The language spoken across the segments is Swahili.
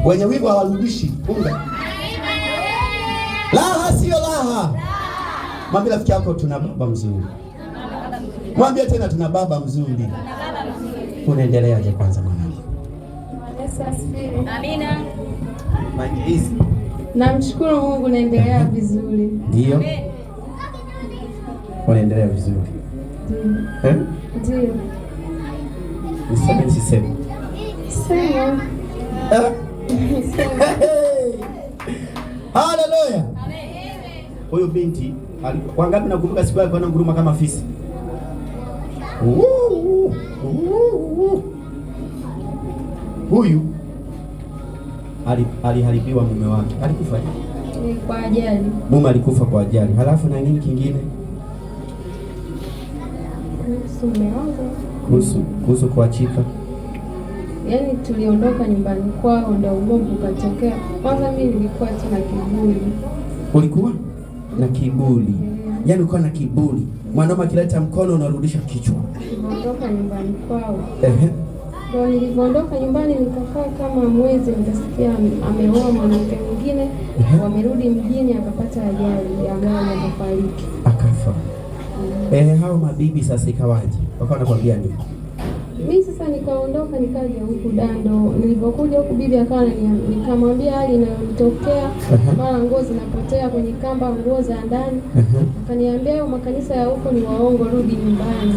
Wenye wivu hawarudishi unga. Raha sio raha. Mwambie rafiki yako tuna baba mzuri. Mwambie tena tuna baba mzuri. Unaendeleaje kwanza mwanangu? Yesu asifiwe. Amina. Maji. Namshukuru Mungu naendelea vizuri. Ndio. Unaendelea vizuri. Ndio. Eh? Ndio. Niseme nisiseme? Sema. Eh? Haleluya. Huyu binti wangapi nakumbuka siku yake ananguruma kama fisi. Uu, uu. Huyu aliharibiwa mume wake. Alikufa. Ni kwa ajali. Mume alikufa kwa ajali. Halafu na nini kingine? Kuhusu mume wangu. Kuhusu kuachika. Yaani tuliondoka nyumbani kwao ndio ugomvi ukatokea. Kwanza mimi nilikuwa tu na kiburi. Ulikuwa na kiburi. Yaani ulikuwa na kiburi. Mwanaume akileta mkono unarudisha kichwa. Niliondoka nyumbani kwao. Ehe. Ndio nilivyoondoka nyumbani nikakaa kama mwezi, nikasikia ameoa mwanamke mwingine, wamerudi mjini, akapata ajali ya gari akafariki. Akafa. Hao mabibi sasa ikawaje? Wakawa wanakuambia nini? Mi sasa nikaondoka nikaja huku Dando. Nilipokuja huku bibi akawa nikamwambia hali inayotokea, mara nguo zinapotea kwenye kamba, nguo za ndani. Akaniambia hayo makanisa ya huko ni waongo, rudi nyumbani.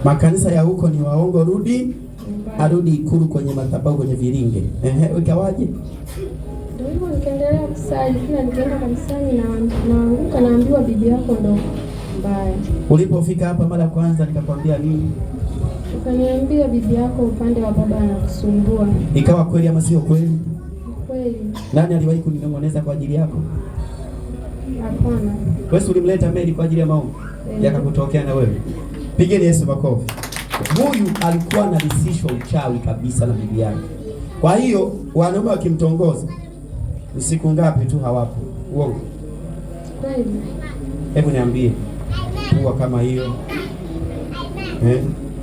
Makanisa ya huko ni waongo, rudi Nyumbani. arudi Ikulu kwenye madhabahu kwenye viringe. Ehe, ikawaje? Ndio hivyo nikaendelea kusali, kila nikienda kanisani na naanguka, naambiwa bibi yako ndo mbaya. Ulipofika hapa mara ya kwanza nikakwambia nini? Ukaniambia bibi yako upande wa baba anakusumbua. Ikawa kweli ama sio kweli? Kweli? Nani aliwahi kuninong'oneza kwa ajili yako? Hapana. Wewe ulimleta Mary kwa ajili ya maombi? Eh. Yakakutokea na wewe. Pigeni Yesu makofi. Huyu alikuwa analisishwa uchawi kabisa na bibi yake. Kwa hiyo wanaume wakimtongoza usiku ngapi tu hawapo. Uongo. Kweli. Hebu niambie, pua kama hiyo,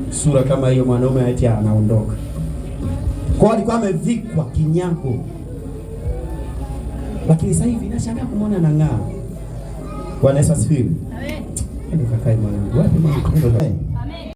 sura kama hiyo, mwanaume eti anaondoka. Kwa alikuwa amevikwa kinyago, lakini sasa hivi nashangaa kumwona anang'aa. Bwana Yesu asifiwe. Amen. Hebu kakae mwanangu, wapi mwanangu?